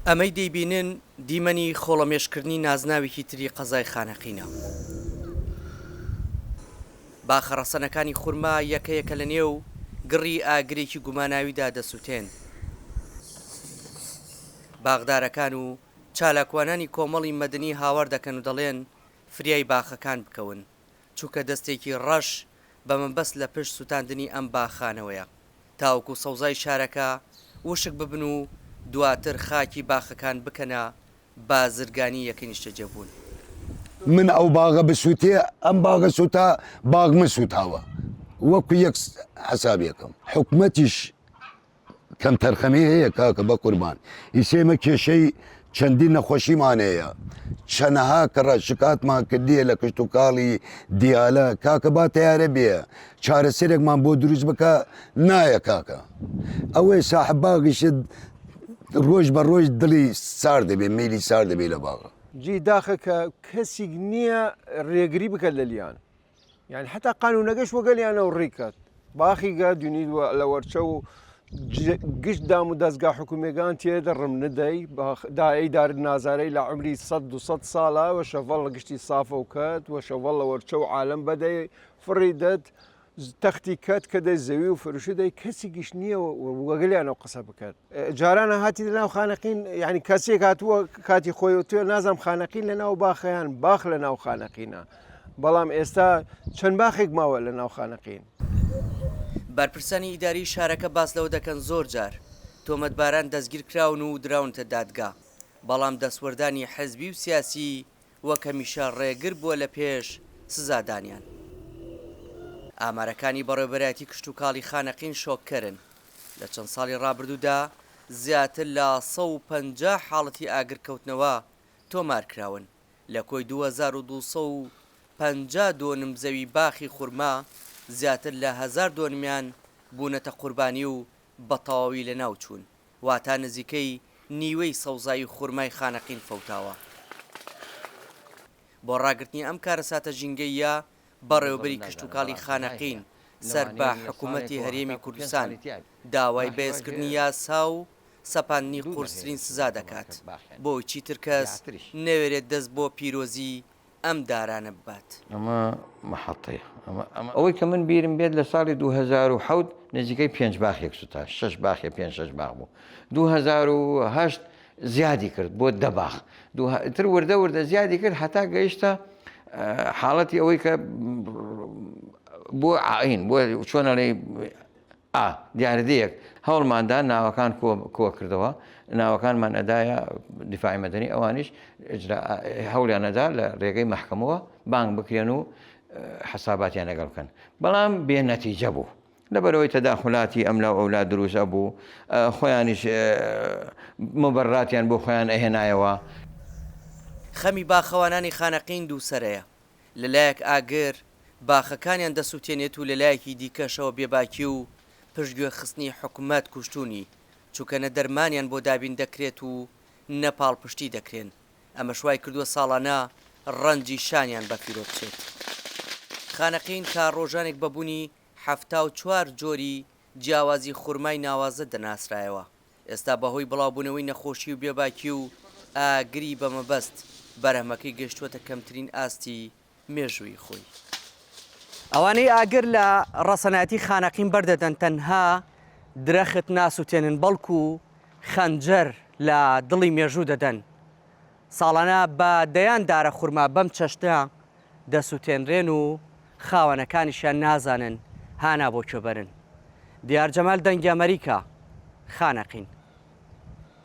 ئەمەی دەیبینن دیمەنی خۆڵەمێشکردنی نازناوێکی تری قەزای خانەقینە. باخە ڕەسەنەکانی خورما یەکە یەکە لە نێو گڕی ئاگرێکی گوماناویدا دەسوتێن. باخدارەکان و چالاکوانانی کۆمەڵی مەدەنی هاوار دەکەن و دەڵێن فریای باخەکان بکەون، چونکە دەستێکی ڕەش بە مەبەست لە پشت سوتاندنی ئەم باخانەوەیە تاوەکو سەوزای شارەکە وشک ببن و دواتر خاکی باخەکان بکەنە بازرگانی یەکەی نیشتەجێبوون. من ئەو باغە بسوتێ ئەم باغە سوتا باغ من سوتاوە وەکو یەک حەسابیەکەم حکومەتیش کەمتەرخەمی هەیە کاکە بەقوربان ئیسە ئێمە کێشەی چەندین نەخۆشیمان هەیە چەنەها کەڕە شکاتمان کردیە لە کشتتوکاڵی دیالە کاکە با تیارە بێ چارەسەرێکمان بۆ دروست بکە نایە کاکە ئەوەی ساحب باغیشت ڕۆژ بە ڕۆژ دڵی سار دەبێ میلی سار دەبێ لە باغە. جێی داخە کە کەسیگ نییە رێگری بکات لەلیان یعنی حتا قانونەکەش وەگەلیانەوە ڕیکات باخیگە دونید لە وەرچە و گشت دام و دەستگا حکومیەکان تێدە ڕمندەی دایەی دار نازارەی لە عمری 100 200 ساڵە وە شەڤەڵ لە گشتی سافە و کەت وە شەڤەڵ لە وەرچە و عالم بەدەی فڕی دەت تەختی کەت کە دەی زەوی و فرشی دەی کەسی گشت نییە وەگەلیانەوە قسە بکات جارانە هاتی لە ناو خانەقین یعنی کەسێک هاتووە کاتی خۆی و توێ نازم خانەقین لە ناو باخیان باخ لە ناو خانەقینە بەڵام ئێستا چەند باخێک ماوە لە ناو خانەقین. بەرپرسانی ئیداریی شارەکە باس لەوە دەکەن زۆر جار تۆمەتباران دەستگیرکراون و دراونەتە دادگا، بەڵام دەستوەردانی حزبی و سیاسی وەک هەمیشە ڕێگر بووە لە پێش سزادانیان. ئامارەکانی بەڕێوەبەرایەتی کشتوکاڵی خانەقین شۆککەرن، لە چەند ساڵی ڕابردوودا زیاتر لە 150 حاڵەتی ئاگرکەوتنەوە تۆمارکراون، لە کۆی 2250 دۆنم زەوی باخی خورما، زیاتر لە هەزار دۆنمیان بوونەتە قوربانی و بەتەواوی لەناوچوون. واتا نزیکەی نیوەی سەوزایی خورمای خانەقین فەوتاوە. بۆ ڕاگرتنی ئەم کارەساتە ژینگەییە، بەڕێوەبەری کشتوکاڵی خانەقین سەر بە حکومەتی هەرێمی کوردستان داوای بەهێزکردنی یاسا و سەپاندنی قورسترین سزا دەکات بۆ ئەوەی چیتر کەس نەوێرێت دەست بۆ پیرۆزی ئەم دارانە ببات. ئەمە مەحەتەیە ئەمە ئەمە. ئەوەی کە من بیرم بێت لە ساڵی 2007 نزیکەی پێنج باخێک سوتا شەش باخێ پێنج شەش باخ بوو 2008 زیادی کرد بۆ دە باخ تر وردە وردە زیادی کرد هەتا گەیشتە حاڵەتی ئەوەی کە بۆ ئاین بۆ چۆنەڵێ ئا، دیاردەیەک، هەوڵماندا ناوەکان کۆ کۆکردەوە، ناوەکانمان ئەدایە دیفاعی مەدەنی، ئەوانیش ئیجرا هەوڵیان ئەدا لە رێگەی مەحکەمەوە بانگ بکرێن و حەساباتیان لەگەڵ بکەن، بەڵام بێ نەتیجە بوو، لەبەرئەوەی تەداخولاتی ئەملا و ئەولا دروست ئەبوو، خۆیانیش موبەرراتیان بۆ خۆیان ئەهێنایەوە. خەمی باخەوانانی خانەقین دووسەرەیە، لەلایەک ئاگر باخەکانیان دەسوتێنێت و لەلایەکی دیکەشەوە بێباکی و پشتگوێخستنی حکومەت کوشتونی، چونکە نە دەرمانیان بۆ دابین دەکرێت و نە پاڵپشتی دەکرێن، ئەمەش وایکردووە ساڵانە ڕەنجی شانیان بەفیرۆ بچێت. خانەقین تا ڕۆژانێک بە بوونی 74 جۆری جیاوازی خورمای ناوازە دەناسرایەوە، ئێستا بەهۆی بڵاوبوونەوەی نەخۆشی و بێباکی و ئاگری بە مەبەست، بەرهەمەکەی گەیشتووەتە کەمترین ئاستی مێژوویی خۆی. ئەوانەی ئاگر لە ڕەسەنایەتی خانەقین بەردەدەن تەنها درەخت ناسوتێنن بەڵکو خەنجەر لە دڵی مێژوو دەدەن. ساڵانە بە دەیان دارە خورما بەم چەشنە دەسوتێنرێن و خاوەنەکانیشیان نازانن هانا بۆ کوێ بەرن. دیار جەمال دەنگی ئەمەریکا، خانەقین.